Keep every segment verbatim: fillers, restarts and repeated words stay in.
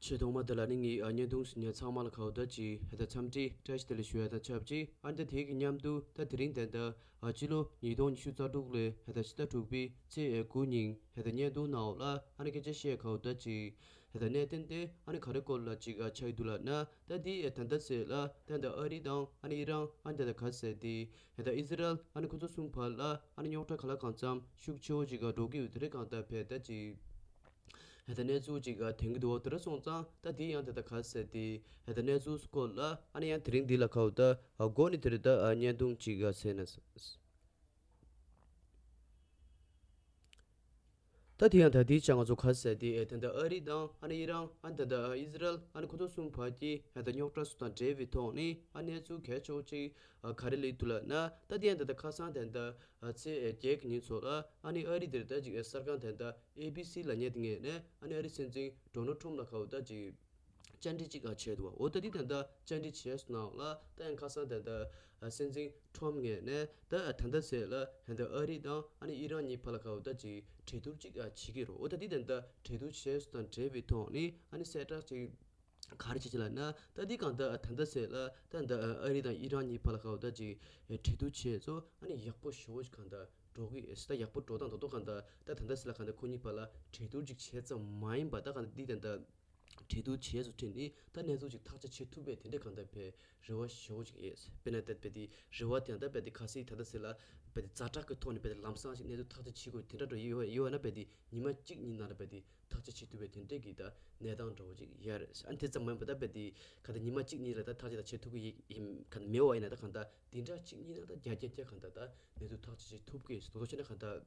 ཆེས་ཐོག་མ་དེ་ལ་ནི་ངས་ཨ་བརྙན་ཐུང་གཟིགས་མཁན་ཚང་མ་ལ་ཁ་བརྡ་ཅིག་ཧེ་ད་འཚམས་འདྲི་བཀྲ་ཤིས་བདེ་ལེགས་ཞུ་ཡ་དང་ཆབས་ཅིག་ཨ་ནི་ད་དེ་གི་མཉམ་དུ་ད་དེ་རིང་དེ་འདྲ་ཨ་ཕྱི་ལོ་ཉིས་སྟོང་ཉི་ཤུ་རྩ་དྲུག་ལོའི་ཧེ་ད་ཕྱི་ཟླ་དྲུག་པའི་ཚེས་དགུ་ཉིན་ཧེ་ད་བརྙན་ཐུང་ནང་ལ་ཨ་ནི་སྐད་ཆ་བཤད་ཁ་བརྡ་ཅིག་ཧེ་ད་གནད་དོན་དེ་ཨ་ནི་ག་རེ་སྐོར་ལ་ཅིག་ཨ་ཆགས་ཀྱི་འདུག་ལབ་ན། ད་དེ་ཨ་ད་ལྟ་ཟེར་ལ་ད་ད་ཨ་རི་དང་ཨ་ནི་ཨི་རན་ཨ་ནི་ད་ད་ག་ཟེར་དེ་ཧེ་ད་ཨི་ཟི་རལ་ཨ་ནི་ཁོ་ཚོ་གསུམ་བར་ལ་ཨ་ནི་རྙོག་དྲ་ག་ལ་གང་འཚམ་ཤུགས་ཆེ་བོ་ཅིག་ཨ་འགྲོ་གི་ཡོད་དེ་རེད། གང་ལྟར་བས་ད་ཅིག་ཧེ་ད་གནས་ཚུལ་ཅིག་ཨ་ཐོན་གྱི་འདུག་འོ་དེ་འདྲ་སོང་ཙང་ད་དེ་ཡང་དེ་ད་ག་ཟེར་དེ་ཧེ་ད་གནས་ཚུལ་སྐོར་ལ་ཨ་ནི་ཡང་དེ་རིང་འདི་ལ་ཁ་བརྡ་ཨ་འགོ་ནས་དེ་རིང་ད་ཨ་བརྙན་ཐུང་ཅིག་ཨ་ཟེར་ན། ད་དེ་ཡང་ད་དེའི་ཆ་ང་ཚོ་ག་ཟེར་དེ་ཨེ་ད་ད་ཨ་རི་དང་ཨ་ནི་ཨི་རན་ཨ་ད་ད་ཨི་ཟི་རལ་ཨ་ནི་ཁོ་ཚོ་གསུམ་བར་གྱི་ཨེ་ད་རྙོག་དྲ་སོགས་དང་འབྲེལ་བའི་ཐོག་ནས་ཨ་གནས་ཚུལ་གལ་ཆེ་བོ་ཅིག་ཨ་ག་རེ་སླེབས་འདུག་ལབ་ན། ད་དེ་ཡང་ད་ད་ཁ་སང་དེ་འདྲ་ཨ་ཚེས་ཨེ་བརྒྱད་ཀྱི་ཉིན་ཚོ་ལ་ཨ་ནི་ཨ་རི་དེར་ད་ཅིག་ཨེ་གསར་ཁང་དེ་འདྲ་ཨེ་བི་སི་ལབ་མཁན་དེ་ངོས་ནས་ཨ་ནི་ཨ་རི་སྲིད་འཛིན་ཌོ་ནལ་ཊམ་ལ་ཁ་བརྡ་ཅིག་བཅར་འདྲི་ཅིག་ཨ་བྱས་འདུག་འོ་ད་དེ་དེ་འདྲ་བཅར་འདྲི་བྱས་སོང་ན་ལ་ད་ཡང་ཁ་སང་དེ་འདྲ་ཨ་སྲིད་འཛིན་ཊམ་ངོས་ནས་ད་ཨ་ད་ལྟ་ཟེར་ལ་ད་ལྟ་ཨ་རི་དང་ཨ་ནི་ཨི་རན་གཉིས་བར་ལ་ཁ་བརྡ་ཅིག་གྲོས་བསྡུར་ཅིག་ཨ་བྱེད་ཀྱི་རེད། འོ་ད་དེ་དེ་འདྲ་གྲོས་བསྡུར་བྱས་སོང་དང་འབྲེལ་བའི་ཐོག་ནས་ཨ་ནི་གསལ་བསྒྲགས་ཅིག་ག་རེ་བྱེད་ཀྱི་ལབ་ན། ད་འདི་གང་ལྟར་ད་ལྟ་ཟེར་ལ་ད་ལྟ་ཨ་རི་དང་ཨི་རན་གཉིས་བར་ལ་གང་ལྟར་ཅིག་གྲོས་བསྡུར་བྱས་ཚོ་ཨ་ནི་ཡག་པོ་ཞེ་པོ་ཅིག་གང་ལྟར་འགྲོ་གི་ད་ཡག་པོ་འགྲོ་སྟངས་ད་དོ་གང་ལྟར་ད་ད་ལྟ་ཟེར་ལ་གང་ལྟར་ཁོ་གཉིས་བར་ལ་གྲོས་བསྡུར་ཅིག་བྱས་ཙམ་མ་ཡིན་པ་ད་གང་ལྟར་འདི་ད་ལྟ་གྲོས་བསྡུར་བྱས་ཚོ་ཁྲིད་ནས་ད་གནས་ཚུལ་ཅིག་ཐག་གཅོད་བྱེད་ཐུབ་པའི་དེ་འདྲའི་གང་ལྟར་བའི་རེ་བ་ཞེ་པོ་ཅིག་ཡོད། དཔེར་ན་ད་བས་དེ་རེ་བ་དེ་ཡང་ད་བས་དེ་ག་སྲིད་ད་ལྟ་ཟེར་ལ་བས་དེ་ཛ་དྲག་གི་ཐོག་ནས་བས་དེ་ལམ་སང་ཅིག་གནས་ཚུལ་ཐག་གཅོད་བྱེད་དགོས་དེ་འདྲ་འགྲོ་ཡི་ཡོད་ཡོད་ན་བས་དེ་ཉི་མ་གཅིག་གཉིས་ནང་ལ་བས་དེ་ཐག་གཅོད་བྱེད་ཐུབ་པའི་དེ་འདྲས་ཀྱི་ད་གནས་སྟངས་འདྲ་བོ་ཅིག་ཡོད་རེད། ཨ་ནི་དེ་ཙམ་མ་ཡིན་པ་ད་རྦད་དེ་ག་ད་ཉི་མ་གཅིག་གཉིས་ལ་ད་ཐག་གཅོད་ད་བྱེད་ཐུབ་ཀྱི་ཡིན་ག་ད་མེད་པ་ཡིན་ན་ད་གང་ལྟར་འདི་འདྲ་གཅིག་གཉིས་ན་ད་བརྒྱ་བརྒྱ་བརྒྱ་གང་ལྟར་ད་གནས་ཚུལ་ཐག་གཅོད་བྱེད་ཐུབ་ཀྱི་ཡོད། དོ་དོ་བྱས་ན་གང་ལྟར་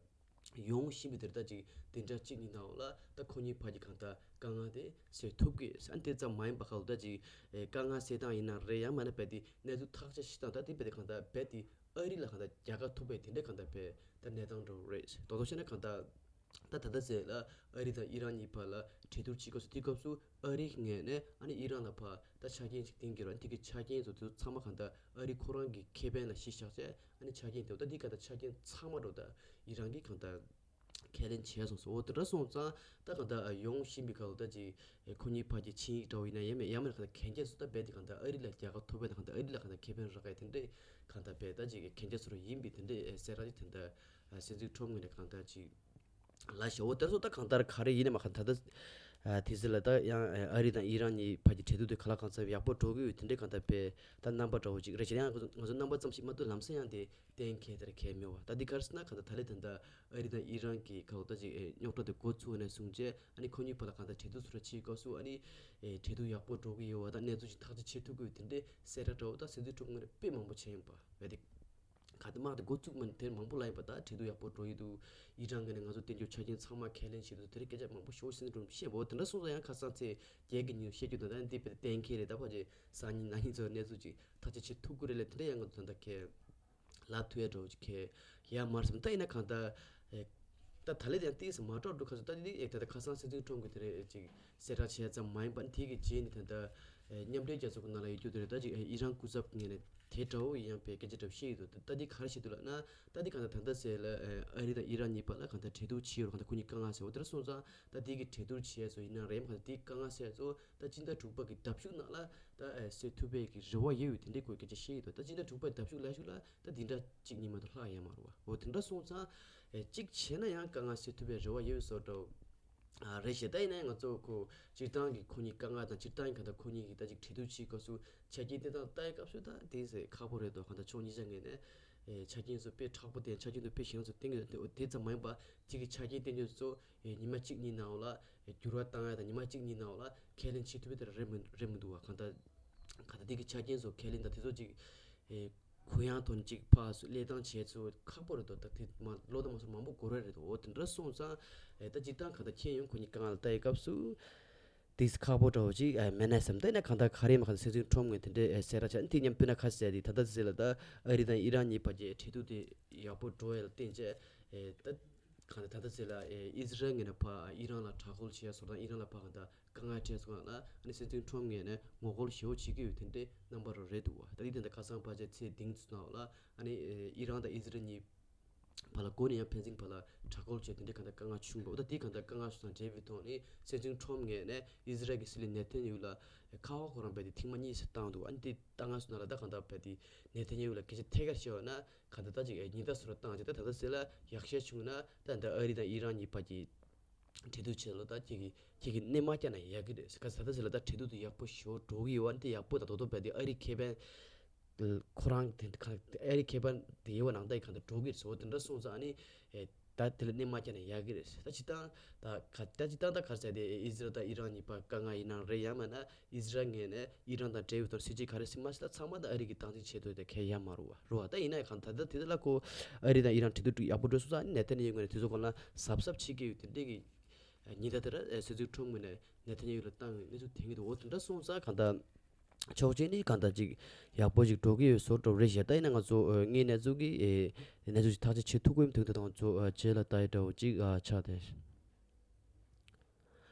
ཡོང་བཞིན་པའི་དེར་ད་ཅིག་འདི་འདྲ་གཅིག་གཉིས་ནང་ལ་ད་ཁོ་གཉིས་བར་གྱི་གང་ལྟར་དཀའ་ངལ་དེ་སེལ་ཐུབ་ཀྱི་ཡོད། ཨ་ནི་དེ་ཙམ་མ་ཡིན་པ་གང་ལྟར་ད་ཅིག་དཀའ་ངལ་སེལ་སྟངས་ཡིན་ན་རེད། ཡང་མིན་ན་རྦད་དེ་གནས་ཚུལ་ཐག་གཅོད་བྱེད་སྟངས་ད་དེ་རྦད་དེ་གང་ལྟར་རྦད་དེ་ཨ་རི་ལ་གང་ལྟར་རྒྱལ་ཁ་ཐོབ་པའི་དེ་འདྲ་གང་ལྟར་བས་ད་གནས་སྟངས་འདྲ་བོ་རེད། དོ་དོ་བྱས་ན་གང་ལྟར། ད་ད་ལྟ་ཟེར་ལ་ཨ་རི་དང་ཨི་རན་གཉིས་བར་ལ་གྲོས་བསྡུར་བྱེད་སྐབས་སུ་དེའི་སྐབས་སུ་ཨ་རིའི་ངོས་ནས་ཨ་ནི་ཨི་རན་ལ་ཕར་ད་ཆ་རྐྱེན་ཅིག་བཏིང་གི་རེད། དེ་གི་ཆ་རྐྱེན་ཚོ་དེ་ཚོ་ཚང་མ་གང་ལྟར་ཨ་རི་ཁོ་རང་གི་ཁེ་ཕན་ལ་གཞི་བཞག་བྱས་ཨ་ནི་ཆ་རྐྱེན་དེ་ད་འདི་ག་ད་ཆ་རྐྱེན་ཚང་མ་འགྲོ་ད་ཨི་རན་གྱིས་གང་ལྟར་ཁས་ལེན་བྱས་སོང་ཟེར། འོ་དེ་འདྲ་སོང་ཙང་ད་གང་ལྟར་ཡོང་བཞིན་པའི་སྐབས་ལ་ད་ཅིག་ཁོ་གཉིས་བར་གྱི་ཆིངས་ཡིག་འདྲ་བོ་ཡིན་ན་ཡང་མེད་ཡང་མེད་གང་ལྟར་གན་རྒྱ་ཚོ་ད་རྦད་དེ་གང་ལྟར་ཨ་རི་ལ་རྒྱལ་ཁ་ཐོབ་པའི་ད་གང་ལྟར་ཨ་རི་ལ་གང་ལྟར་ཁེ་ཕན་རག་ཡ་དེ་འདྲས་གང་ལྟར་རྦད་ད་ཅིག་གན་རྒྱ་ཚོ་རུ་ཡིན་པའི་དེ་འདྲས་གསལ་བསྒྲགས་ཅིག་དེ་འདྲ་སྲིད་འཛིན་ཁྲོམ་ངོས་ནས་གང་ལྟར་ཅིག་ལ་ཞོ་བོ་དེར་སོ་ད་གང་ལྟར་ག་རེ་ཡིན་ནས་མ་གང་ད་ད་དེ་ཚོ་ལ་ད་ཡང་ཨ་རི་དང་ཨི་རན་གཉིས་བར་གྱི་འབྲེལ་གཏུག་དེ་ག་ལ་གང་ཚབ་ཡག་པོ་འགྲོ་གི་ཡོད་དེ་འདྲའི་གང་ལྟར་བས་ད་རྣམ་པ་འདྲ་བོ་ཅིག་རེད། བྱས་ན་ཡང་ང་ཚོ་རྣམ་པ་ཙམ་ཞིག་མ་གཏོགས་ལམ་སང་ཡང་དེ་གཏན་འཁེལ་དེར་འཁེལ་མེད་བ། ད་འདི་ག་རེ་ཟེར་ན་གང་ལྟར་ད་ལས་ད་ད་ཨ་རི་དང་ཨི་རན་གྱི་ག་ལ་ད་ཅིག་རྙོག་དྲ་དེ་འགོ་ཚུགས་ནས་བཟུང་རྗེས་ཨ་ནི་ཁོ་གཉིས་བར་ལ་གང་ལྟར་འབྲེལ་གཏུག་ཚུར་ཕྱིའི་སྐབས་སུ་ཨ་ནི་འབྲེལ་གཏུག་ཡག་པོ་འགྲོ་གི་ཡོད་བ་དང་གནས་ཚུལ་ཅིག་ཐག་གཅོད་བྱེད་ཐུབ་ཀྱི་ཡོད་དེ་འདྲའི་གསལ་བསྒྲགས་འདྲ་བོ་ད་སྲིད་འཛིན་ཁྲོམ་ངོས་ནས་དཔེ་མང་པོ་བྱས་ཡོང་པ་བས་དེ། ག་དེ་དམག་དེ་འགོ་བཙུགས་མ་དེར་མང་པོ་ལ་ཡིན་པ་ད་འབྲེལ་གཏུག་ཡག་པོ་འགྲོ་ཡི་འདུག་ཨི་རན་གྱི་ནས་ང་ཚོ་བསྟན་རྒྱུ་ཆ་རྐྱེན་ཚང་མ་ཁས་ལེན་བྱེད་འདུག་དེ་རིང་སྐད་ཆ་མང་པོ་ཤོར་ཟིན་འགྲོ་བཤད་འོ་དེ་འདྲ་སོང་ཙང་ཡང་ཁ་སང་ཚེས་བརྒྱད་ཀྱི་ཉིན་བཤད་རྒྱུ་དང་ད་འདི་དཔེ་གཏན་འཁེལ་རེད། ད་ཕལ་ཆེར་སང་ཉིན་གནངས་ཉིན་ཚོ་གནས་ཚུལ་ཅིག་ཐག་གཅོད་བྱེད་ཐུབ་ཀྱི་རེད་ལས་དེ་འདྲ་ཡང་ང་ཚོ་ད་ལྟ་ཁས་ལབ་ཐུབ་ཡ་འགྲོ་ཅིག་ཁས་ཡ་མར་སོང་ད་ཡིན་ན་གང་ལྟར་ད་ད་ལས་ཡང་ཏིས་མ་འགྲོ་འགྲོ་ཁ་སོང་ད་འདི་ད་ཁ་སང་སྲིད་འཛིན་ཁྲོམ་གྱི་དེ་རེད་ཅིག་གསལ་བསྒྲགས་བྱས་ཙམ་མ་ཡིན་པ་ནི་དེ་གི་རྗེས་ནི་ད་ལྟ་མཉམ་འབྲེལ་རྒྱལ་ཚོགས་ཀྱི་ནང་ལ་ཡོད་རྒྱུ་དེ་རེད། ད་ཅིག་ཨི་རན་སྐུ་ཚབ་ངོས་ནས་དེ་འདྲ་བོ་ཡིན་ཡང་པའི་སྐད་ཆ་འདྲ་བཤད་ཡོད་འདུག་ད་འདི་ག་རེ་བཤད་འདུག་ལབ་ན་ད་འདི་གང་ལྟར་ད་ལྟ་ཟེར་ལ་ཨ་རི་དང་ཨི་རན་གཉིས་བར་ལ་གང་ལྟར་འབྲེལ་གཏུག་བྱས་ཡོད་རུང་གང་ལྟར་ཁོ་གཉིས་དཀའ་ངལ་ཟེར་བ་དེ་འདྲ་སོང་ཙང་ད་འདི་གི་འབྲེལ་གཏུག་བྱས་སོ་ཡིན་ན་རེད་མ་གང་ལྟར་འདི་དཀའ་ངལ་ཟེར་ཚོ་ད་སྤྱི་ཟླ་དྲུག་པ་གི་ཟླ་མཇུག་ནང་ལ་ད་ཨ་སེལ་ཐུབ་པའི་གི་རེ་བ་ཡོད་ཡོད་དེ་འདྲའི་སྐོར་སྐད་ཆ་བཤད་ཡོད་འདུག་ད་སྤྱི་ཟླ་དྲུག་པའི་ཟླ་མཇུག་ལ་ཞུགས་ལ་ད་འདི་འདྲ་གཅིག་གཉིས་མ་གཏོགས་ལྷག་ཡོད་མ་རེད་བ། འོ་དེ་འདྲ་སོང་ཙང་ཨ་གཅིག་བྱས་ན་ཡང་དཀའ་ངལ་སེལ་ཐུབ་པའི་རེ་བ་ཡོད་བཟོ་འདྲ། ཨ་རེད་ཤག་ད་ཡིན་ན་ང་ཚོ་ཁོ་སྤྱིར་བཏང་གི་ཁོ་གཉིས་དཀའ་ངལ་དང་སྤྱིར་བཏང་གི་གང་ལྟར་ཁོ་གཉིས་ཀྱི་ད་ཅིག་འབྲེལ་གཏུག་བྱེད་སྐབས་སུ་ཆ་རྐྱེན་དེ་དག་ལྟ་ཡི་སྐབས་སུ་ད་དེ་ཟེར་ཁག་པོ་རེད་དོ། གང་ལྟར་ཕྱོགས་གཉིས་ཆ་ངོས་ནས་ཨེ་ཆ་རྐྱེན་ཚོ་དཔེ་མཁྲེགས་པོ་དེ་ཆ་རྐྱེན་ཚོ་དཔེ་ཞན་ཚོ་བསྟན་གྱི་འདུག་དེ་ཙམ་མ་ཡིན་པ་གཅིག་གི་ཆ་རྐྱེན་བསྟན་རྒྱུ་ཚོ་ཨེ་ཉི་མ་གཅིག་གཉིས་ནང་ལ་ཨེ་འགྱུར་བ་བཏང་ཡ་དང་ཉི་མ་གཅིག་གཉིས་ནང་ལ་ཁས་ལེན་བྱེད་ཐུབ་པའི་དེ་རེད་མི་རེད་མི་འདུག་བ། གང་ལྟར་གང་ལྟར་དེ་གི་ཆ་རྐྱེན་ཚོ་ཁས་ལེན་དང་དེ་ཚོ་ཅིག་ཨེ། གུ་ཡངས་ཐོག་ནས་ཅིག་ཕར་ཚུར་སླེབས་སྟངས་བྱས་ཚུལ་ཁག་པོ་རེད་འདུག་ད་དེ་མ་བློ་དང་མ་སོང་མང་པོ་འགོར་བ་རེད་འདུག་འོ་དེ་འདྲ་སོང་ཙང་ཨེ་ད་སྤྱིར་བཏང་གང་ལྟར་ཁྱེད་ཡོང་ཁོ་གཉིས་དཀའ་ངལ་ལ་ལྟ་ཡི་སྐབས་སུ་དེ་ཁག་པོ་འདྲ་བོ་ཅིག་ཨེ་མེད་ན་བསམ། ད་ཡིན་ན་གང་ལྟར་ག་རེ་མ་གང་ལྟར་སྲིད་འཛིན་ཁྲོམ་ངོས་དེ་འདྲའི་ཨེ་གསལ་བསྒྲགས་བྱས་དེ་མཉམ་དཔེར་ན་ཁ་གསལ་དེ་ད་ལྟ་ཟེར་ལ་ད་ཨ་རི་དང་ཨི་རན་གཉིས་བར་གྱི་འབྲེལ་གཏུག་དེ་ཡག་པོ་འགྲོ་ཡ་ལ་བརྟེན་བྱས་ཨེ་ད་གང་ལྟར་ད་ལྟ་ཟེར་ལ་ཨེ་ཨི་ཟི་རལ་ངོས་ནས་ཕར་ཨི་རན་ལ་དྲག་རྒོལ་བྱས་སོང་དང་ཨི་རན་ལ་ཕར་གང་ལྟར། དཀའ་ངལ་འཕྲད་སོང་ལ་ཨ་ནི་སྲིད་འཛིན་ཁྲོམ་ངོས་ནས་ངོ་རྒོལ་ཞེ་པོ་བྱེད་ཀྱི་ཡོད་དེ་འདྲའི་རྣམ་པ་རང་རེད་འདུག་བ། ད་འདི་དེ་འདྲ་ཁ་སང་ཕལ་ཆེར་ཚེས་བདུན་ཙམ་ནང་ལ་ཨ་ནི་ཨི་རན་དང་ཨི་ཟི་རལ་གཉིས་ བར་ལ་འགོ་ནས་ཡང་ཕན་ཚུན་བར་ལ་དྲག་རྒོལ་བྱས་དེ་འདྲའི་གང་ལྟར་དཀའ་ངལ་བྱུང་འདུག་ད་དེའི་གང་ལྟར་དཀའ་ངལ་སོང་ཙང་འབྲེལ་བའི་ཐོག་ནས་སྲིད་འཛིན་ཁྲོམ་ངོས་ནས་ཨི་ཟི་རལ་གྱི་སྲིད་བློན་ནེ་ཐན་ཡ་ཧུ་ལ་ཁ་པར་ཁོ་རང་རྦད་དེ་ཐེངས་མ་གཉིས་ཤིག་བཏང་འདུག་ཨ་ནི་དེ་བཏང་སྔ་སོང་ན་ལ་ད་གང་ལྟར་རྦད་དེ་ནེ་ཐན་ཡ་ཧུ་ལ་སྐད་ཆ་ཐད་ཀར་བཤད་པ་ན་གང་ལྟར་ད་ཅིག་ཉེན་བརྡ་བཟོ་འདྲ་བཏང་བྱས། ད་ད་ལྟ་ཟེར་ལ་ཡག་ཤོས་བྱུང་ན་ད་འདི་ཨ་རི་དང་ཨི་རན་གཉིས་བར་གྱི་འབྲེལ་གཏུག་བྱས་ལ་ད་ཁྱེད་ཀྱི་ཁྱེད་ཀྱི་སྣེ་མ་བཀྱག་ན་ཡག་གི་རེད། ག་ས་ད་ཟེར་ལ་ད་འབྲེལ་གཏུག་དེ་ཡག་པོ་ཞེ་པོ་འགྲོ་གི་ཡོད་པ་འདི་ཡག་པོ་དང་ད་དོ་དོ་རྦད་དེ་ཨ་རི་ཁེ་ཕན་ཁོ་རང་དེ་ག་ཨ་རི་ཁེ་ཕན་དེ་ཡོད་པ་ནང་ད་གང་ལྟར་འགྲོ་གི་རེད་ཟེར་བ་དེ་འདྲ་སོང་ཙང་ཨ་ནི་ད་དེ་ལ་སྣེ་མ་བཀྱག་ན་ཡག་གི་རེད། ད་སྤྱིར་བཏང་ད་ག་ད་སྤྱིར་བཏང་ད་ག་རེ་ཟེར་དེ་ཨི་ཟི་རལ་དང་ཨི་རན་གཉིས་བར་དཀའ་ངལ་ཡིན་ནའང་རེད། ཡང་མིན་ན་ཨི་ཟི་རལ་ངོས་ནས་ཨི་རན་དང་འབྲེལ་བའི་ཐོག་སྲིད་ཇུས་ག་རེ་སྲིད་མ་སྲིད་ད་ཚང་མ་ད་ཨ་རི་གི་སྟངས་འཛིན་བྱེད་ཐུབ་དེ་གལ་ཡ་མ་རུ་བ་རུ་བ། ད་ཡིན་ན་ཡང་གང་ད་ད་དེ་ད་ལ་ཁོ་ཨ་རི་དང་ཨི་རན་འབྲེལ་གཏུག་ཡག་པོ་འགྲོ་སོང་ཙང་ཨ་ནི་ནེ་ཐན་ཡ་ཧུ་ངོས་ནས་དེ་ཚོ་སྐོར་ལ་གཟབ་གཟབ་བྱེད་ཀྱི་ཡོད། དེ་འདྲའི་གི་ཉེན་བརྡ་དེ་ར་སྲིད་འཛིན་ཁྲོམ་ངོས་ནས་ནེ་ཐན་ཡ་ཧུ་ལ་བཏང་བའི་གནས་ཚུལ་ཐོན་གྱི་འདུག་འོ་དེ་འདྲ་སོང་ཙང་གང་ལྟར་ཕྱོགས་གཅིག་ནས་གང་ལྟར་ཅིག་ཡག་པོ་ཅིག་འགྲོ་གི་ཡོད་བཟོ་འདྲ་རེད་ཤག་ད་ཡིན་ན་ང་ཚོ་ཨ་དངོས་གནས་ཚུལ་གྱི་ཨེ་གནས་ཚུལ་ཅིག་ཐག་གཅོད་བྱེད་ཐུབ་ཀྱི་མི་འདུག་དེ་དང་ང་ཚོ་ཨ་རྗེས་ལ་ལྟ་ཡི་འདྲ་བོ་ཅིག་ཨ་ཆགས་ཏེ།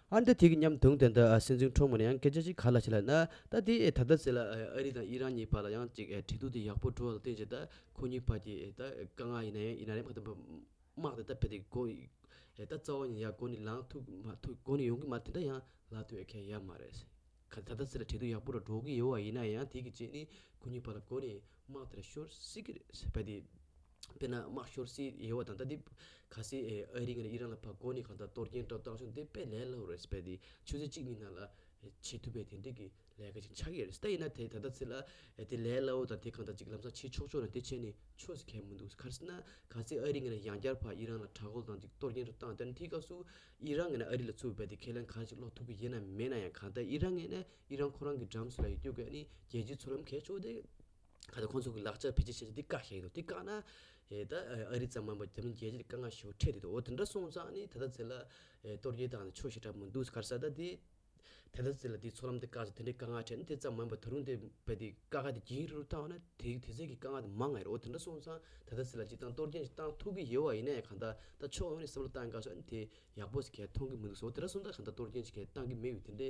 ཨ་འདི་དེ་གི་མཉམ་དུ་དེ་འདྲ་ཨ་སྲིད་འཛིན་ཁྲོམ་ངོས་ནས་ཡང་སྐད་ཆ་ཅིག་ག་ལ་བྱེད་ལ་ན་ད་དེ་ཨེ་ད་ལྟ་ཟེར་ལ་ཨ་རི་དང་ཨི་རན་གཉིས་བར་ལ་ཡང་ཅིག་ཨེ་འབྲེལ་གཏུག་དེ་ཡག་པོ་འགྲོ་བ་ལ་བརྟེན་བྱས་ད་ཁོ་གཉིས་བར་གྱི་ཨེ་ད་དཀའ་ངལ་ཡིན་ན་ཡང་ཡིན་ན་རེད་མ་གཏོགས་པ། དམག་དེ་ད་ཕེ་དེ་གོ་ཡི། ཨེ་ད་རྩ་བ་ཉིད་ཡ་གོ་ནི་ལངས་ཐུབ་མ་ཐུབ་གོ་ནི་ཡོང་གི་མ་རེད། དེ་འདྲ་ཡང་ལ་ཐུབ་ཡ་ཁེ་ཡ་མ་རེད། ག་ད་ལྟ་ཚེ་ལ་བྲེལ་དུ་ཡག་པོ་ར་འགྲོ་གི་ཡོད་བ་ཡིན་ན་ཡང་དེ་གི་རྗེས་ནི་ཁོ་གཉིས་བར་ལ་གོ་ནི་དམག་དེ་ར་ཤོར་སྲིད་གི་རེད་ཕེ་དེ། དཔེར་ན་དམག་ཤོར་སྲིད་ཡོད་བ་དང་ད་དེ་ག་སི་ཨེ་ཨ་རི་ངན་ཨི་རན་ལ་ཕ་གོ་ནི་གང་ད་གཏོར་སྐྱོན་འགྲོ་བཏང་ཤོག་དེ་དཔེ་ལས་སླ་བོ་རེད་ཕེ་དེ་ཆུ་ཚོད་གཅིག་གཉིས་ནང་ལ་བྱེད་ཐུབ་པའི་དེ་འདྲ་གི་ལས་ཀ་ཞིག་ཆགས་ཀྱི་རེད། ད་ཡིན་ན་དེ་ད་ལྟ་ཚེ་ལ་ཨེ་དེ་ལས་སླ་བོ་དང་དེ་གང་ལྟར་ཅིག་ལམ་སང་བྱེད་ཆོག་ཆོག་ན་དེ་བྱས་ནས་ཆོག་ཟེར་མཁན་མི་འདུག་ག་རེ་ཟེར་ན་ག་ཚད་ཨ་རི་ངན་ཡང་བསྐྱར་ཕར་ཨི་རན་ལ་དྲག་རྒོལ་དང་ཅིག་གཏོར་སྐྱོན་རུ་བཏང་དེ་ནི་དེའི་སྐབས་སུ་ཨི་རན་ངན་ཨ་རི་ལ་ཚུད་པའི་དེ་ཁས་ལེན་ག་རེ་ཅིག་སློག་ཐུབ་ཀྱི་ཡིན་ན་མེད་ན་ཡང་གང་ལྟར་ཨི་རན་ངན་ནས་ཨི་རན་ཁོ་རང་གི་འགྲམ་སུ་ལ་ཡོད་རྒྱུ་ག་ནི་རྒྱལ་སྤྱིའི་ཚོགས་ལམ་གལ་ཆེ་བོ་དེ་ག་ད་ཁོང་ཚོ་གི་ལག་ཆ་བེད་སྤྱོད་བྱས་ཏེ་དེ་བཀག་བཞག་ཡོད་དོ། དེ་བཀག་ན་ཨེ་ད་ཨ་རི་ཙམ་མིན་པ་དེ་མིན་རྒྱལ་སྤྱིའི་དཀའ་ངལ་ཞེ་པོ་འཕྲད་དེ་འདུག་འོ་དེ་འདྲ་སོང་ཙང་ནི་ད་ལྟ་ཚེ་ལ་ཨེ་གཏོར་སྐྱོན་བཏང་ནས་ཆོག་ཞེ་དྲག་མི་འདུག་ག་རེ་ཟེར་ད་དེ། དེ་ལྟར་ཟེར་ལ་དེའི་ཚོགས་ལམ་དེ་བཀག་ཅིང་དེ་འདྲའི་དཀའ་ངལ་འཕྲད་ནས་དེ་ཙམ་མིན་པ་ད་རུང་དེ་བས་དེ་དཀའ་ཁག་དེ་རྒྱུན་རིང་རུ་བཏང་བ་ན་དེ་དེ་ཚད་ཀྱི་དཀའ་ངལ་དེ་མང་ང་རེད། འོ་དེ་འདྲ་སོང་ཙང་ད་ལྟ་ཟེར་ལ་སྤྱིར་བཏང་གཏོར་སྐྱོན་ཞིག་བཏང་ཐུབ་ཀྱི་ཡོད་བ་ཡིན་ན་ཡང་གང་ལྟར་ད་ཕྱོགས་ཡོངས་ནས་བསམ་བློ་བཏང་དཀའ་ཤོས་ཨ་ནི་དེ་ཡག་པོ་ཞིག་གས་མཐོང་གི་མི་འདུག་ཟེར། འོ་དེ་འདྲ་སོང་ཙང་གང་ལྟར་གཏོར་སྐྱོན་ཞིག་གས་བཏང་གི་མེད་པའི་དེ་འདྲའི་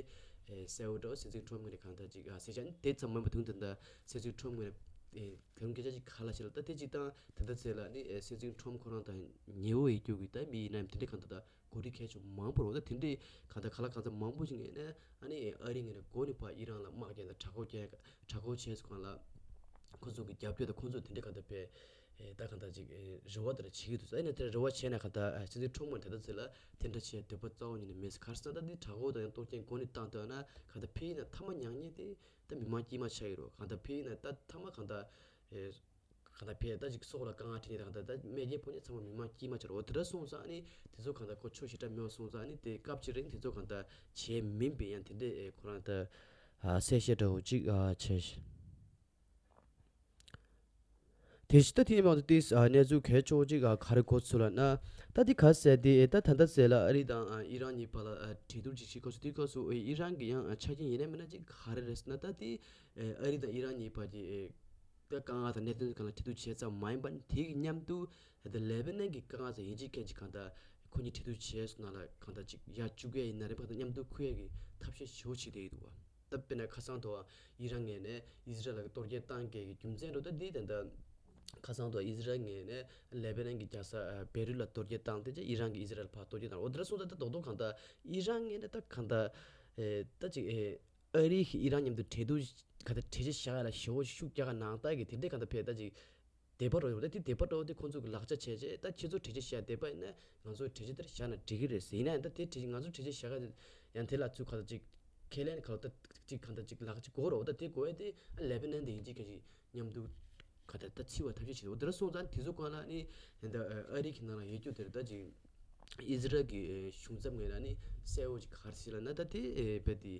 ཨེ་གསལ་བོ་འདྲ་བོ་སྲིད་འཛིན་ཁྲོམ་ངོས་ནས་གང་ལྟར་ཅིག་ཨ་ཟེར་བྱ་ཨ་ནི་དེ་ཙམ་མིན་པ་ད་དུང་དེ་འདྲ་སྲིད་འཛིན་ཁྲོམ་ངོས་ནས་ཨེ་དེ་རིང་སྐད་ཆ་ཅིག་ག་ལ་བཤད་ལ་ད་དེ་སྤྱིར་བཏང་ད་ལྟ་ཟེར་ལ་ནི་ཨེ་སྲིད་འཛིན་ཁྲོམ་ཁོ་རང་དང་ཉེ་བོ་ཡི་རྒྱུ་གི་ད་མི་ཡིན་ན་དེ་འདྲའི་གང་ལྟར་ད། གོ་སྒྲིག་གལ་ཆེན་མང་པོ་རེད། ད་དེ་འདྲའི་གང་ལྟར་ག་ལ་གང་འཚམ་མང་པོ་ཞིག་ངེས་ནས་ཨ་ནི་ཨ་རི་ངོས་ནས་འགོ་ནས་ཕར་ཨི་རན་ལ་དམག་རྒྱག་དང་དྲག་རྒོལ་རྒྱག་དྲག་རྒོལ་བྱས་སོང་ལ་ཁོ་ཚོ་གི་རྒྱབ་སྐྱོར་དང་ཁོ་ཚོ་དེ་འདྲའི་གང་ལྟར་བས་ད་གང་ལྟར་ཅིག་རེ་བ་དེ་འདྲ་བྱེད་ཀྱི་འདུག་ཨ་ནི་དེ་རེ་བ་བྱས་ན་གང་ལྟར་སྤྱི་ཚོགས་ཁྲོམ་ངོས་ད་ལྟ་ཚེ་ལ་དེ་འདྲ་བྱས་འདོད་པ་རྩ་བ་ཉིད་ནས་མེད་ཟེར། ག་རེ་ཟེར་ན་ད་འདི་དྲག་རྒོལ་དང་ཡང་གཏོར་སྐྱོན་འགོ་ནས་བཏང་ཐུབ་ན་གང་ལྟར་ཕ་གི་ནས་མཐའ་མ་མྱ་ངན་དེ་ད་མི་མང་དཀྱུས་མ་ཆགས་ཀྱི་རེད། གང་ལྟར་ཕ་གི་ནས་ད་མཐའ་མ་གང་ལྟར། གང་ལྟར་ཕ་གི་ད་ཅིག་སྲོག་ལ་དཀའ་ངལ་འཕྲད་མཁན་དང་གང་ལྟར་ད་རྨས་སྐྱོན་ཕོག་མཁན་ཚང་མ་མི་མང་དཀྱུས་མ་ཆགས་རེད། འོ་དེ་འདྲ་སོང་ཙང་ནི་དེ་ཚོ་གང་ལྟར་ཁོ་ཆོག་ཞེ་དྲག་མེད་པ་སོང་ཙང་ནི་དེ་སྐབས་ཅིག་རིང་དེ་ཚོ་གང་ལྟར་བྱས་མིན་པའི་ཡང་དེ་འདྲས་ཨེ་ཁོ་རང་ལྟར་ཨ་གསལ་བཤད་འདྲ་བོ་ཅིག་ཨ་བྱས་ཤིང་། དེ་བཞིན་ད་དེ་ཡིན་པ་དེ་ཨ་གནས་ཚུལ་གལ་ཆེ་བོ་ཅིག་ཨ་ག་རེ་གོ་ཚུལ་ལ་ན་ད་དེ་ག་ཟེར་དེ་ཨེ་ད་ད་ལྟ་ཟེར་ལ་ཨ་རི་དང་ཨ་ཨི་རན་གཉིས་བར་ལ་ཨ་གྲོས་བསྡུར་ཅིག་བྱེད་སྐབས་སུ་དེའི་སྐབས་སུ་ཨེ་ཨི་རན་གྱི་ཡང་ཨ་ཆ་རྐྱེན་ཡིན་ན་མིན་ན་ཅིག་ག་རེ་རེད་ཟེར་ན་ད་དེ་ཨེ་ཨ་རི་དང་ཨི་རན་གཉིས་བར་གྱི་ཨེ། ད་དཀའ་ངལ་དང་གནད་དོན་སྒང་ལ་འབྲེལ་གཏུག་བྱས་ཙམ་མ་ཡིན་པར་དེའི་མཉམ་དུ་ད་ལེ་བྷ་ནན་གྱི་དཀའ་ངལ་དང་ཡིན་གཅིག་མཁན་གཅིག་གང་ལྟར་ཁོ་གཉིས་འབྲེལ་གཏུག་བྱས་སོང་ན་ལ་གང་ལྟར་ཅིག་ཡར་བཅུག་ཡས་ཡིན་ན་རེད་པ། ད་མཉམ་དུ་འཁུར་ཡས་ཀྱི་ཐབས་ཤེས་ཞེ་པོ་བྱེད་བསྡད་ཀྱི་འདུག་བ། ད་དཔེར་ན་ཁ་སང་དུ་ཨི་རན་ངོས་ནས་ཨི་ཟི་རལ་ལ་གཏོར་སྐྱོན་བཏང་གི་རྒྱུ་མཚན་འགྲོ་ད་འདི་ད་ལྟ་ཁ་སང་དུ་ཨི་ཟི་རལ་ངོས་ནས་ལེ་བྷ་ནན་གྱི་རྒྱལ་ས་བེ་རུད་ལ་གཏོར་སྐྱོན་བཏང་སྟེ་ཨི་རན་གྱིས་ཨི་ཟི་རལ་ཕར་གཏོར་སྐྱོན་བཏང་འོ་དེ་འདྲ་སོང་ད་ད་རྡོག་རྡོག་གང་ལྟར་ཨི་རན་ངོས་ནས་ད་གང་ལྟར་ད་ཅིག་ཨེ། ཨ་རི་གིས་ཨི་རན་མཉམ་དུ་འབྲེལ་གཏུག་ག་ད་གྲོས་ཆོད་བཞག་ཡ་ལ་ཞེ་པོ་ཤུགས་རྒྱག་ག་ནང་ལྟ་གི་དེ་འདྲའི་གང་ལྟར་ཕེ་ད་ཅིག་དད་པ་འགྲོ་ཡོད་རེད། དེ་དད་པ་འགྲོ་དེ་ཁོང་ཚོ་གི་ལག་ཆ་བྱས་བྱས་ད་ཁྱེད་ཚོ་གྲོས་ཆོད་བཞག་དད་པ་ཡིན་ན་ང་ཚོ་གྲོས་ཆོད་དེར་བཞག་ན་འགྲིག་གི་རེད་ཟེར། ཡིན་ན་ཡང་ད་དེ་གྲོས་ང་ཚོ་གྲོས་ཆོད་བཞག་ག་ཡང་དེ་ལ་ཚུར་ག་ད་ཅིག་ཁས་ལེན་ག་ད་ཅིག་གང་ལྟར་ཅིག་ལག་ཆ་དགོས་རེད། འོ་ད་དེ་དགོས་ཡ་དེ་ཨ་ལེ་བྷ་ནན་དེ་ཡིན་གཅིག་མཁན་གཅིག་མཉམ་དུ་ག་ད་ད་འཚིག་པ་ཐབས་ཤེས་བྱེད་འོ་དེ་འདྲ་སོང་ཙང་དེ་ཚོ་གང་ལ་ནི་ད་ཨ་རི་གི་ནང་ལ་ཡོད་རྒྱུ་དེར་ད་ཅིག་ཨི་ཟི་རལ་གྱི་གཞུང་ཚབ་ངོས་ལ་ནི་གསལ་བོ་ཅིག་ག་རེ་ཟེར་ལ་ན་ད་དེ་རྦད་དེ་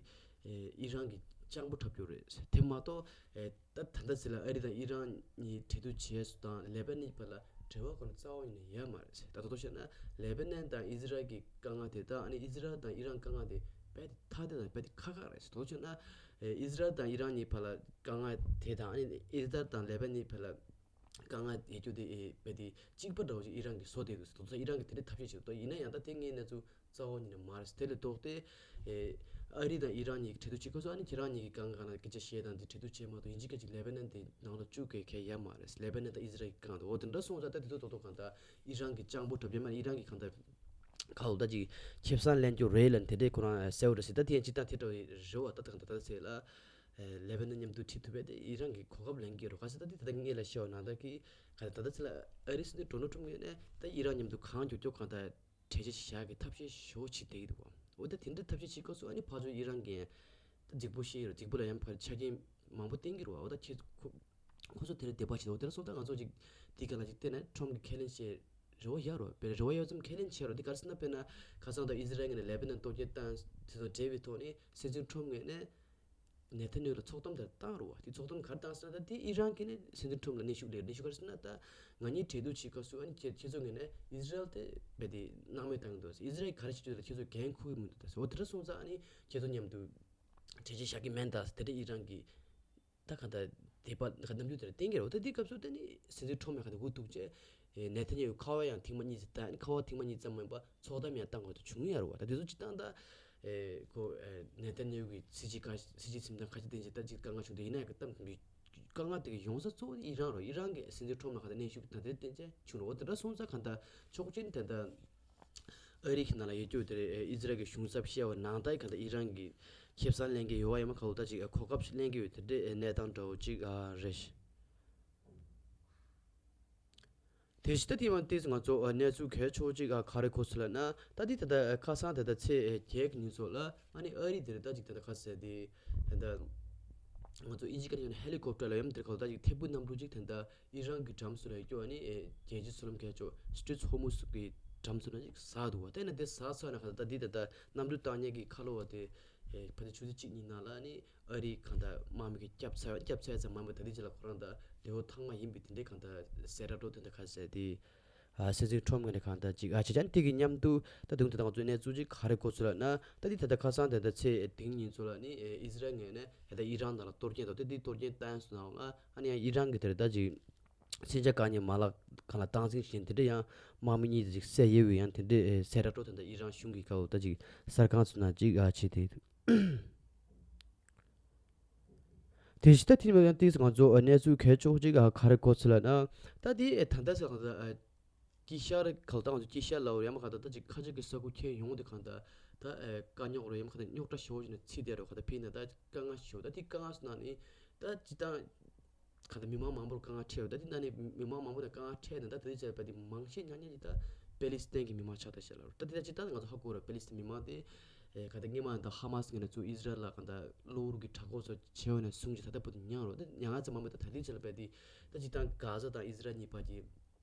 ཨི་རན་གྱི་སྤྱང་པོ་འཁྲབ་རྒྱུ་རེད། དེ་མ་གཏོགས་ད་ད་ལྟ་ཟེར་ལ་ཨ་རི་དང་ཨི་རན་གཉིས་གྲོས་བསྡུར་བྱས་སུ་དང་ལེ་བྷ་ནན་བར་ལ་འབྲེལ་བ་ཁོ་ན་རྩ་བ་ཉིད་ནས་ཡོད་མ་རེད། ད་ད་དོ་བཤད་ན་ལེ་བྷ་ནན་དང་ཨི་ཟི་རལ་གྱི་དཀའ་ངལ་དེ་དང་ཨ་ནི་ཨི་ཟི་རལ་དང་ཨི་རན་དཀའ་ངལ་དེ་རྦད་དེ་ཐ་དད་དང་རྦད་དེ་ཁག་ཁག་རེད། ད་དོ་བཤད་ན་ཨི་ཟི་རལ་དང་ཨི་རན་གཉིས་བར་ལ་དཀའ་ངལ་དེ་དང་ཨ་ནི་ཨི་ཟི་རལ་དང་ལེ་བྷ་ནན་བར་ལ། དཀའ་ངལ་ཡོད་རྒྱུ་དེ་ཨེ་དཔེ་དེ་གཅིག་པ་འདྲ་བོ་ཞིག་ཨི་རན་གྱིས་བཟོ་བསྡད་འདུག་ཟེར། དེ་ཚོ་ཨི་རན་གྱིས་དེ་འདྲའི་ཐབས་ཤེས་བྱེད་འདུག་ཡིན་ན་ཡང་ད་དེ་ངའི་གནས་ཚུལ་རྩ་བ་ཉིད་ནས་མ་རེད་ཟེར། དེ་ལས་ལྡོག་སྟེ་ཨེ་ཨ་རི་དང་ཨི་རན་གཉིས་ཀྱི་གྲོས་བསྡུར་བྱེད་སྐབས་སུ་ཨ་ནི་ཁྱེད་རང་གཉིས་ཀྱིས་གང་ག་ལ་སྐད་ཆ་བཤད་དང་དེ་གྲོས་བསྡུར་བྱས་མ་གཏོགས་ཡིན་གཅིག་མིན་གཅིག་ལེ་བྷ་ནན་དེ་ནང་ལ་བཅུག་དགོས་གལ་ཡོད་མ་རེད། ལེ་བྷ་ནན་དང་ཨི་སི་རལ་གྱི་སྒང་དུ། འོ་དེ་འདྲ་སོང་ཙང་ད་དེ་ཚོ་ཐོག་ཐོག་གང་ལྟར་ཨི་རན་གྱིས་སྤྱང་པོ་འགྲོ་རྒྱུ་མ་རེད། ཨི་རན་གྱིས་གང་ལྟར་ཁ་ལོ་ད་ཅིག་ཁེ་བཟང་ལེན་རྒྱུ་རེད་ལབ་དེ་འདྲའི་ཁོ་རང་གསལ་བོ་རེད་ཟེར། ད་དེ་ཡང་སྤྱིར་བཏང་དེ་འདྲ་བའི་རེ་བ་ད་ད་གང་ལྟར་ད་ཟེར་ལ། ལེ་བྷ་ནན་མཉམ་དུ་ཁྲིད་ཐུབ་པ་དེ་ཨི་རན་གྱི་གོ་སྐབས་ལེན་གྱི་རེད། ག་ཟེར་ད་དེ་ད་ལྟ་ངས་ལ་བཤད་པ་ནང་ལྟར་གྱི་ག་ད་ད་ད་ཚེ་ལ་ཨ་རི་སྲིད་འཛིན་ཌོ་ནལ་ཊམ་ངོས་ནས་ད་ཨི་རན་མཉམ་དུ་གང་མགྱོགས་མགྱོགས་གང་ལྟར་གྲོས་ཆོད་བཞག་གི་ཐབས་ཤེས་ཞེ་པོ་བྱེད་བསྡད་ཀྱི་འདུག་བ། འོ་ད་དེ་འདྲའི་ཐབས་ཤེས་བྱེད་སྐབས་སུ་ཨ་ནི་ཕར་ཕྱོགས་ཨི་རན་གྱིས་ད་རྫིག་པོ་བཤད་ཡོད་རེད། རྫིག་པོ་ལ་ཡང་ཕར་ཆ་རྐྱེན་མང་པོ་བསྟན་གྱི་རེད་བ། འོ་ད་ཁྱེད་ཁོ་ཁོ་ཚོ་དེ་ལ་དད་པ་བྱེད་འོ་དེ་ལ་སོང་ཙང་ང་ཚོ་ཅིག་དེ་ག་ལ་ཅིག་བལྟས་ན་ཊམ་གྱིས་ཁས་ལེན་བྱེད་རེ་བ་ཡོད་རེད་བ། རེ་བ་ཡོད་ཙམ་ཁས་ལེན་བྱེད་རེད་བ། དེ་ག་རེ་ཟེར་ན་དཔེར་ན་ཁ་སང་ད་ཨི་སི་རལ་ངོས་ནས་ལེ་བྷ་ནན་གཏོར་སྐྱོན་བཏང་དེ་དང་འབྲེལ་བའི་ཐོག་ནས་སྲིད་འཛིན་ཊམ་ངོས་ནས་ནེ་ཐན་ཡ་ཧུ་ལ་ཚོགས་གཏམ་དེ་བཏང་རེད་བ། དེ་ཚོགས་གཏམ་ག་རེ་བཏང་ཟེར་ན་ད་དེ་ཨི་རན་གྱིས་ནི་སྲིད་འཛིན་ཊམ་ལ་གནོན་ཤུགས་སླེབས་རེད། གནོན་ཤུགས་ག་རེ་ཟེར་ན་ད་ང་གཉིས་གྲོས་བསྡུར་བྱེད་སྐབས་སུ་ཨ་ནི་ཁྱེད་ཁྱེད་ཚོ་ངོས་ནས་ཨི་སི་རལ་དེ་རྦད་དེ་སྣང་མེད་བཏང་གི་འདུག་ཟེར། ཨི་སི་རལ་གྱིས་ག་རེ་བྱེད་ཀྱི་འདུག་ད་ཁྱེད་ཚོ་འགན་འཁུར་གྱི་མི་འདུག་ད་ཟེར། འོ་དེ་འདྲ་སོང་ཙང་ཨ་ནི་ཁྱེད་ཚོ་མཉམ་དུ་གྲོས་ཆོད་བཞག་གི་མེད་ད་ཟེར། དེ་འདྲ་ཨི་རན་གྱིས་ད་གང་ལྟར་དད་པ་གང་ལྟར་རྣམ་འགྱུར་དེ་འདྲ་བསྟན་གྱི་རེད། འོ་ད་དེའི་སྐབས་སུ་ད་ནི་སྲིད་འཛིན་ཊམ་ཡང་གང་ལྟར་འུ་ཐུག་བྱས་ཨེ་ནེ་ཐན་ཡ་ཧུ་ཁ་པར་ཡང་ཐེངས་མ་གཉིས་ཙམ་བཏང་། ཨ་ནི་ཁ་པར་ཐེངས་མ་གཉིས་ཙམ་མ་ཡིན་པ་ཚོགས་གཏམ་ཡང་བཏང་དགོས་དུ་བྱུང་ཡ་རེད་བ། ད་དེ་ཚོ་སྤྱིར་བཏང་ད་ཨེ་ཁོ་ཨེ་ནེ་ཐན་ཡ་ཧུ་གི་སྲིད་ཇུས་ཁ་སྲིད་ཇུས་འཛིན་སྟངས་ཁ་ཤས་བསྟན་བྱས་ད་ཅིག་དཀའ་ངལ་བྱུང་དུས་ཡིན་ན་ཡང་གི་གཏམ་དགོས་དཀའ་ངལ་དེ་གི་ཡོང་ས་གཙོ་བོ་ཨི་རན་རེད། ཨི་རན་གྱིས་སྲིད་འཛིན་ཊམ་ལ་གང་ལྟར་གནོན་ཤུགས་ད་དེ་བསྟན་བྱས་བྱུང་རེད། འོ་དེ་འདྲ་སོང་ཙང་གང་ལྟར་ཕྱོགས་གཅིག་ནས་ད་ལྟ་ཨ་རི་གི་ནང་ལ་ཡོད་རྒྱུ་དེ་རེད། ཨི་ཟི་རལ་གྱི་གཞུང་ཚབ་བཤད་པ་ནང་ལྟར་གང་ལྟར་ཨི་རན་གྱིས་ཁེ་བཟང་ལེན་གྱི་ཡོད་པ་ཡིན་མ་ག་ལོ་ད་ཅིག་གོ་སྐབས་ཤིག་ལེན་གྱི་ཡོད་དེ་འདྲའི་གནས་སྟངས་འདྲ་བོ་ཅིག་རེད། དེ་བཞིན་ད་དེ་མ་ཏིས་ང་ཚོ་གནས་ཚུལ་གལ་ཆེ་བོ་ཅིག་ག་རེ་གོ་སོང་ལབ་ན། ད་དེ་ད་ལྟ་ཁ་སང་ད་ལྟ་ཚེས་བརྒྱད་ཀྱི་ཉིན་ཚོ་ལ་ཨ་ནི་ཨ་རི་དེ་རེད་ད་ཅིག་ད་ལྟ་ག་ཟེར་དེ་ད་ལྟ་ང་ཚོ་ཨིན་ཇི་སྐད་ནས་ཧེ་ལི་ཀོབ་ཊར་ལ་ཡོད་དེར་ག་ལོ་ད་ཅིག་ཐད་འཕུར་གནམ་གྲུ་ཅིག་ད་ལྟ་ཨི་རན་གྱི་འགྲམ་སུ་ལ་ཡོད་རྒྱུ་ཨ་ནི་ཨེ་རྒྱལ་སྤྱི་མཚོ་ལམ་ཁ་ཕྱོགས་སི་ཊྲེཊ་ཧོར་མུ་ཛི་གི་འགྲམ་སུ་ལ་ཅིག་ཟགས་འདུག་བ། དེ་ནས་དེ་ཟགས་ཚར་ན་ག་ད་དེ་ད་ལྟ་གནམ་གྲུ་བཏང་མཁན་གྱི་ཁ་ལོ་བ་དེ་ཨེ་ཕ་དེ་ཆུ་ཚོད་གཅིག་གཉིས་ནང་ལ་ཨ་ནི་ཨ་རིའི་གང་ལྟར་དམག་མི་གི་སྐྱབས་ཚར་སྐྱབས་ཚར་ཙམ་མ་མེད་ད་དེ་རྗེས་ལ་ཁོ་རང་ད་ལེའུ་ཐོག་མ་ཡིན་པའི་དེ་འདྲའི་གང་ལྟར་གསལ་བསྒྲགས་འགྲོ་དེ་འདྲ་ག་ཟེར་དེ་ཨ་སྲིད་འཛིན་ཁྲོམ་ངོས་ནས་གང་ལྟར་ཅིག་ཨ་བྱས་ཙང་དེ་གི་མཉམ་དུ་ད་དུང་དེ་དང་ང་ཚོའི་གནས་ཚུལ་ཅིག་ག་རེ་གོ་ཚུལ་ལབ་ན། ད་དེ་ད་ལྟ་ཁ་སང་དེ་ད་ཚེས་དེ་ཉིན་ཚོ་ལ་ནི་ཨི་ཟི་རལ་ངོས་ནས་ད་ལྟ་ཨི་རན་ནང་ལ་གཏོར་སྐྱོན་དང་དེ་དེ་གཏོར་སྐྱོན་བཏང་སོང་ནའང་ཨ་ནི་ཡང་ཨི་རན་གི་དེར་ད་ཅིག་མཚོན་ཆ་བཀག་ཉར་མ་ལག་སྒང་ལ་སྟངས་འཛིན་བྱས་དེ་འདྲ་ཡང་དམག་མི་གཉིས་དེ་ཅིག་བསད་ཡོད་པའི་ཡང་དེ་འདྲའི་གསལ་བསྒྲགས་འགྲོ་དེ་འདྲ་ཨི་རན་གཞུང་གི་སྐབས་ད་ཅིག་གསར་ཁང་ཚོ་ནང་ཅིག་ཨ་བྱས་ཏེ། དེ་བཞིན་ད་དེ་མ་ཡང་ཏིས་ང་ཚོ་གནས་ཚུལ་གལ་ཆེ་བོ་ཅིག་ག་རེ་གོ་ཚུལ་ལབ་ན། ད་དེ་ད་ལྟ་ས་གང་ལྟར་དཀྱིལ་ཤར་གལ་ཏེ་ང་ཚོ་དཀྱིལ་ཤར་ལ་འོ་ཡང་མ་གང་ལྟར་ད་ཅིག་ཁ་ཆེ་གི་ས་ཁུལ་ཁྱེར་ཡོང་དེ་གང་ལྟར་ད་དཀའ་རྙོག་རེད་ཡང་མ་གང་ལྟར་རྙོག་དྲ་ཞེ་བོ་ཅིག་ནས་ཚིག་དེ་རེད་གང་ལྟར་ཕིན་ན་ད་དཀའ་ངལ་ཞེ་བོ་ད་དེ་དཀའ་ངལ་སོང་ན་ནི་ད་ཅི་ད། གང་ལྟར་མི་མང་མང་པོར་དཀའ་ངལ་འཕྲད་ཡོད། ད་དེ་ནང་ནས་མི་མང་མང་པོ་དང་དཀའ་ངལ་འཕྲད་ནས་ད་དེ་བྱས་པ་དེ་མང་ཤས་ཉག་ཉག་ཅིག་ད་པེ་ལི་སི་ཐན་གྱི་མི་མང་ཆགས་ད་ཤག་ལ། ད་དེ་ད་ཅི་ད་ང་ཚོ་ཧ་གོ་ར་པེ་ལི་སི་ཐན་མི་མང་དེ་ཨེ་གང་ལྟར་སྔོན་མ་ད་ཧ་མ་སི་ངོས་ནས་ཚུར་ཨི་ཟི་རལ་ལ་གང་ལྟར་གློ་བུར་གྱི་དྲག་རྐྱེན་ཚོ་བྱས་ཡོད་ནས་བཟུང་ཅིག་ད་ལྟ་བར་དུ་མྱངས་རོགས་ད་མྱངས་ཙམ་མ་མེད། ད་ད་དེ་བྱས་ལ་པས་དེ་ད་ཅི་ད་གྷ་ཟ་དང་ཨི་ཟི་རལ་གཉིས་བར་གྱི་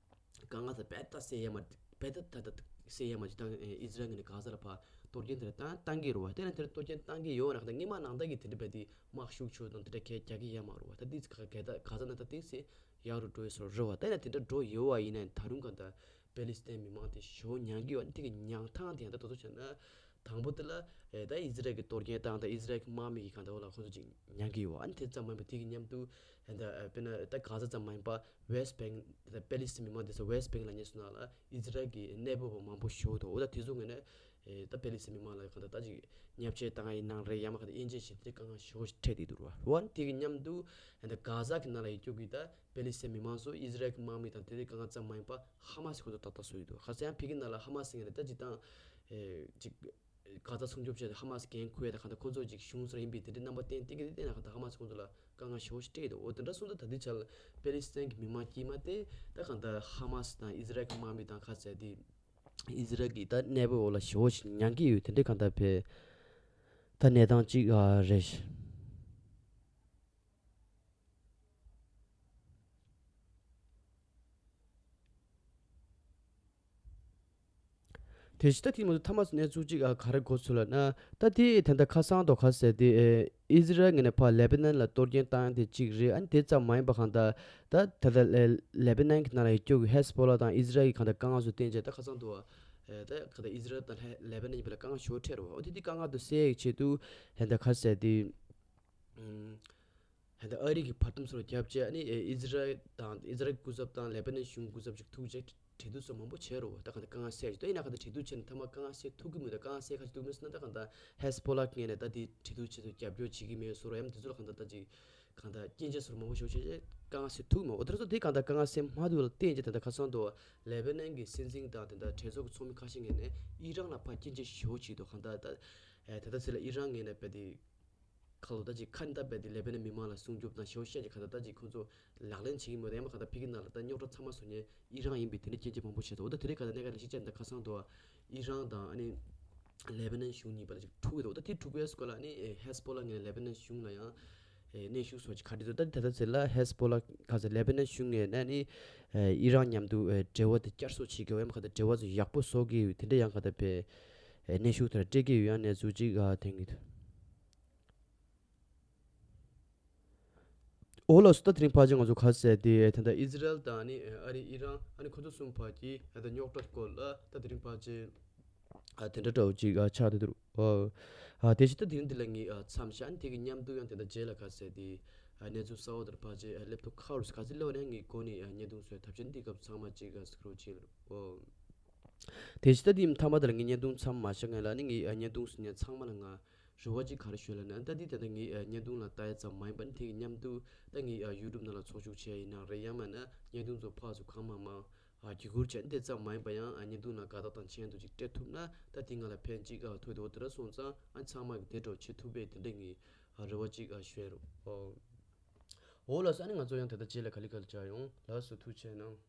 དཀའ་ངལ་ད་རྦད་ད་སེལ་ཡ་མ་རྦད་ད་ད་ད་སེལ་ཡ་མ་ཅིག་ད་ཨི་ཟི་རལ་ངོས་ནས་གྷ་ཟ་ལ་ཕར་གཏོར་སྐྱོན་དེ་འདྲ་བཏང་བཏང་གི་རེད་བ། དེ་ནས་དེར་གཏོར་སྐྱོན་བཏང་གི་ཡོད་ན་ད་སྔོན་མ་ནང་ལྟར་གྱི་དེ་འདྲ་རྦད་དེ་དམག་ཤུགས་ཆེ་དང་དེ་འདྲ་གས་རྒྱག་གི་ཡོད་མ་རེད་བ། ད་དེ་ཚོ་ག་ག་ད་ག་ས་ན་ད་དེ་ཚེ་ཡག་རུ་འགྲོ་ཡོད་སོ་རེད་བ། ད་ཡིན་ན་དེ་འདྲ་འགྲོ་ཡོད་བ་ཡིན་ན་ད་རུང་གང་ལྟར་པེ་ལི་སི་ཐན་མི་མང་དེ་ཞེ་པོ་མྱངས་ཀྱི་ཡོད། དེ་གི་མྱངས་སྟངས་དེ་ཡང་ད་དོ་ཚོ་བྱས་ན་དང་པོ་དེ་ལ་ཨེ་ད་ཨི་ཟི་རལ་གྱི་གཏོར་སྐྱོན་བཏང་ད་ཨི་ཟི་རལ་གྱི་དམག་མི་གི་གང་ལྟར་འོ་ལ་ཁོ་ཚོ་ཅིག་མྱངས་ཀྱི་ཡོད་བ། ཨ་ནི་དེ་ཙམ་མ་ཡིན་པ་དེ་གི་མཉམ་དུ་ཨེ་ད་ཨེ་དཔེར་ན་ད་གྷ་ཟ་ཙམ་མ་ཡིན་པ་ཝེ་སི་ཊི་བེང་ད་པེ་ལི་སི་ཐན་མི་མང་དེ་ཚོ་ཝེ་སི་ཊི་བེང་ལ་ཉེ་སོང་ན་ལ་ཨི་ཟི་རལ་གྱི་གནས་སྤོ་བ་མང་པོ་ཞེ་པོ་འདུག་འོ་ད་དེ་ཚོ་ངོས་ནས་ཨེ་ད་པེ་ལི་སི་མི་མང་ལ་གང་ལྟར་ད་ཅིག་བརྙས་བཅོས་བཏང་ཡིན་ནའང་རེད། ཡང་མ་གང་ལྟར་དབྱེ་འབྱེད་བྱེད་དེ་དཀའ་ངལ་ཞེ་པོ་ཞིག་འཕྲད་བསྡད་འདུག་ར་བ། དེ་གི་མཉམ་དུ་ཨེ་ད་གྷ་ཟ་གི་ནང་ལ་ཡོད་རྒྱུ་གི་ད་པེ་ལི་སི་མི་མང་ཚོ་ཨི་ཟི་རལ་གྱི་དམག་མི་དང་དེ་འདྲའི་དཀའ་ངལ་ཙམ་མ་ཡིན་པ་ཧ་མ་སི་ཁོ་ཚོ་ཏག་ཏག་བཟོ་ཡི་འདུག་ག་ས་ཡང་ཕ་གི་ནང་ལ་ཧ་མ་སི་ངོས་ནས་ད་ཅིག་དང་ཨེ་ཅིག་གྷ་ཟ་སྲུང་སྐྱོབ་བྱས་ཏེ་ཧ་མ་སི་འགན་འཁུར་ཡ་ད་གང་ལྟར་ཁོ་ཚོ་ཅིག་གཞུང་སོ་ཡིན་པའི་དེ་འདྲའི་རྣམ་པ་བསྟན་བསྟན་གི་དེ་བལྟས་ན་གང་ལྟར་ཧ་མ་སི་ཁོ་ཚོ་ལ་དཀའ་ངལ་ཞེ་པོ་ཞིག་འཕྲད་ཡི་འདུག་འོ་དེ་འདྲ་སོང་ཙང་ད་ལྟའི་ཆར་པེ་ལི་སི་ཐན་གྱི་མི་མང་དཀྱུས་མ་དེ་ད་གང་ལྟར་ཧ་མ་སི་དང་ཨི་ཟི་རལ་གྱི་དམག་མི་དང་ག་ཟེར་དེ། ཨི་ཟི་རལ་གྱི་ད་གནས་བབ་འོག་ལ་ཞེ་པོ་ཞིག་མྱངས་ཀྱི་ཡོད། དེ་འདྲའི་གང་ལྟར་བས་ད་གནས་སྟངས་གཅིག་ཨ་རེད། དེ་བཞིན་ད་དེ་མ་གཏོགས་ཐ་མ་གནས་ཚུལ་གཅིག་ཨ་ག་རེ་གོ་ཚུལ་ལབ་ན། ད་དེ་ད་ལྟ་ཁ་སང་དང་ག་ཟེར་དེ་ཨི་ཟི་རལ་ངོས་ནས་ཕར་ལེ་བྷ་ནན་ལ་གཏོར་སྐྱོན་བཏང་དེ་གཅིག་རེད། ཨ་ནི་དེ་ཙམ་མ་ཡིན་པ་གང་ལྟར་ད་ད་ལྟ་ལེ་ལེ་བྷ་ནན་གྱི་ནང་ལ་ཡོད་རྒྱུ་གི་ཧེ་སི་བྷོ་ལ་དང་ཨི་ཟི་རལ་གྱི་གང་ལྟར་དཀའ་ངལ་ཚོ་བསྟན་བྱས་ད་ཁ་སང་དུ་ཨ་ད་ག་ད་ཨི་ཟི་རལ་དང་ལེ་ལེ་བྷ་ནན་གཉིས་བར་ལ་དཀའ་ངལ་ཞེ་པོ་འཕྲད་རེད་བ། འོ་དེ་དེ་དཀའ་ངལ་དུ་སེལ་ཡག་ཆེད་དུ་ད་ལྟ་ག་ཟེར་དེ་ཨུམ། ད་ལྟ་ཨ་རི་གི་བར་འདུམ་སོགས་ལ་རྒྱབ་བྱས། ཨ་ནི་ཨི་ཟི་རལ་དང་ཨི་ཟི་རལ་སྐུ་ཚབ་དང་ལེ་བྷ་ནན་གཞུང་སྐུ་ཚབ་ཅིག་ཐུག་བྱས། གྲོས་བསྡུར་སོགས་མང་པོ་བྱས་རོ། ད་གང་ལྟར་དཀའ་ངལ་སེལ་ཞིག་ད་ཡིན་ན་གང་ལྟར་གྲོས་བསྡུར་བྱས་ནས་མཐའ་མ་དཀའ་ངལ་སེལ་ཐུབ་ཀྱི་མི་འདུག་དཀའ་ངལ་སེལ་ཁ་ཅིག་ཐུབ་མི་སོང་ན། ད་གང་ལྟར་ཧེ་ཟ་བྷོ་ལ་ངོས་ནས་ད་དེ་གྲོས་བསྡུར་བྱེད་དུ་རྒྱབ་སྐྱོར་བྱེད་ཀྱི་མེད་སོགས་ར། ཡང་དེ་ཚོ་ལ་གང་ལྟར་ད་ཅིག་གང་ལྟར་སྐྱོན་བརྗོད་སོགས་མང་པོ་ཞིག་བྱས་བྱས་དཀའ་ངལ་སེལ་ཐུབ་མ། འོ་དེ་ཚོ་དེ་གང་ལྟར་དཀའ་ངལ་སེལ་མ་ཐུབ་ལ་བརྟེན་བྱས། ད་ལྟ་ཁ་སང་དུ་ལེ་བྷ་ནན་གྱི་སྲིད་འཛིན་དང་དེ་འདྲ་གྲོས་ཚོགས་ཀྱི་ཚོགས་མི་ཁ་ཤས་ངོས་ནས་ཨི་རན་ལ་ཕར་སྐྱོན་བརྗོད་ཞེ་པོ་བྱས་འདུག་གང་ལྟར་ད་ཨེ་ད་ལྟ་ཚེ་ལ་ཨི་རན་ངོས་ནས་རྦད་དེ་ཁ་ལོ་ད་ཅིག་ཁ་ནི་ད་རྦད་དེ་ལེ་བྷ་ནན་མི་མང་ལ་སྲུང་སྐྱོབ་དང་ཞེ་པོ་བཤད་ཀྱི། གང་ལྟར་ད་ཅིག་ཁོང་ཚོ་ལག་ལེན་བྱེད་ཀྱི་མེད་དེ། ཡང་མ་གང་ལྟར་ཕ་གི་ནང་ལ་ད་རྙོག་དྲ་ཚང་མ་བཟོ་མཁན་ཨི་རན་ཡིན་པའི་དེ་འདྲ་སྐྱོན་བརྗོད་མང་པོ་བྱས་འདུག་འོ་ད་དེ་རིང་གང་ལྟར་གནད་འགག་ལ་གཞི་བཅར་ནས་ད་ཁ་སང་དུ་ཨི་རན་དང་ཨ་ནི་ལེ་བྷ་ནན་གཞུང་གཉིས་བར་ལ་ཅིག་འཁྲུག་གི་འདུག་འོ་ད་དེ་འཁྲུག་པའི་སྐོར་ལ་ཨ་ནི་ཧེ་ཟ་བྷོ་ལ་ངོས་ནས་ལེ་བྷ་ནན་གཞུང་ལ་ཡང་ཨེ་གནོན་ཤུགས་སོགས་ཀྱི་ག་རེ་འདུག་ད་དེ་ད་ལྟ་ཚེ་ལ་ཧེ་ཟ་བྷོ་ལ་ག་ཚོད་ལེ་བྷ་ནན་གཞུང་ངོས་ནས་ནི་ཨེ་ཨི་རན་མཉམ་དུ་ཨེ་འབྲེལ་བ་དེ་བསྐྱར་གསོ་བྱེད་དགོས། ཡང་མ་གང་ལྟར་འབྲེལ་བ་ཚོ་ཡག་པོ་བཟོ་དགོས་དེ་འདྲ་ཡང་གང་ལྟར་བས་ཨེ་གནོན་ཤུགས་དེ་འདྲ་སྤྲད་ཀྱི་ཡོད། ཡང་གནས་ཚུལ་ཅིག་ཨ་ཐོན་གྱི་འདུག་འོ་ལགས་སོ། ད་དེ་རིང་ཕལ་ཆེར་ང་ཚོ་ག་ཟེར་དེ་ད་ལྟ་ཨི་ཟི་རལ་དང་ནི་ཨ་རི་ཨི་རན་ཨ་ནི་ཁོ་ཚོ་གསུམ་བར་གྱི་ད་ལྟ་རྙོག་དྲ་སྐོར་ལ་ད་དེ་རིང་ཕལ་ཆེར་ཨ་དེ་འདྲ་འདྲ་བོ་ཅིག་ཨ་ཆགས་བསྡད་འདུག་ཨ་ཨ་དེ་བཞིན་ད་དེ་རིང་འདི་ལ་ངས་ཨ་མཚམས་བཞག་ཨ་ནི་དེ་གི་མཉམ་དུ་ཡང་དེ་ད་རྗེས་ལ་ག་ཟེར་དེ་ཨ་གནས་ཚུལ་གསར་བ་དེར་ཕལ་ཆེར་ཨ་སླེབས་ཐུབ་ཁག་རུ་ག་ཚོད་སླེབས་པ་ནས་ངས་གོ་ནས་ཨ་བརྙན་ཐུང་བཟོས། ཐབས་ཆེན་འདི་སྐབས་ཚང་མ་ཅིག་ཨ་གཟིགས་རོགས་བྱེད་ཨོ། དེ་བཞིན་ད་དེ་མཐའ་མ་དེ་ལ་ངས་བརྙན་ཐུང་མཚམས་མ་བཞག་སྔོན་ལ་ནི་ངས་ཨ་བརྙན་ཐུང་གཟིགས་མཁན་ཚང་མ་ལ་ང་རེ་བ་ཅིག་ག་རེ་ཞུ་ལབ་ན། ད་འདི་ད་ལྟ་ངས་ཨ་བརྙན་ཐུང་ལ་ལྟ་ཡ་ཙམ་མ་ཡིན་པ་ནི་དེ་གི་མཉམ་དུ་ད་ངས་ཨ་ཡུ་ཊུབ་ནང་ལ་ཚོགས་ཞུགས་བྱས་ཡིན་ན་རེད། ཡང་མིན་ན་བརྙན་ཐུང་ཚོ་ཕར་ཚུར་གང་མང་མང་ཨ་བརྒྱུད་བསྐུར་བྱས་ནས་དེ་ཙམ་མ་ཡིན་པ་ཡང་ཨ་བརྙན་ཐུང་ལ་དགའ་རྟགས་དང་མཆན་དུ་ཅིག་སྤྲད་ཐུབ་ན་ད་དེ་ང་ལ་ཕན་ཅིག་ཨ་ཐོགས་ཏེ། འོ་དེ་འདྲ་སོང་ཙང་ཨ་ཚང་མ་གི་དེ་འདྲ་བྱེད་ཐུབ་པའི་དེ་འདྲ་ངས་ཨ་རེ་བ་ཅིག་ཨ་ཞུ་ཡ་རོ། ཨོ་ལགས་སོ། ཨ་ནི་ང་ཚོ་ཡང་དེ་ལྟར་རྗེས་ལ་ག་ལེ་ག་ལེ་བཅར་ཡོང་། ལགས་སོ། ཐུགས་རྗེ་གནང་།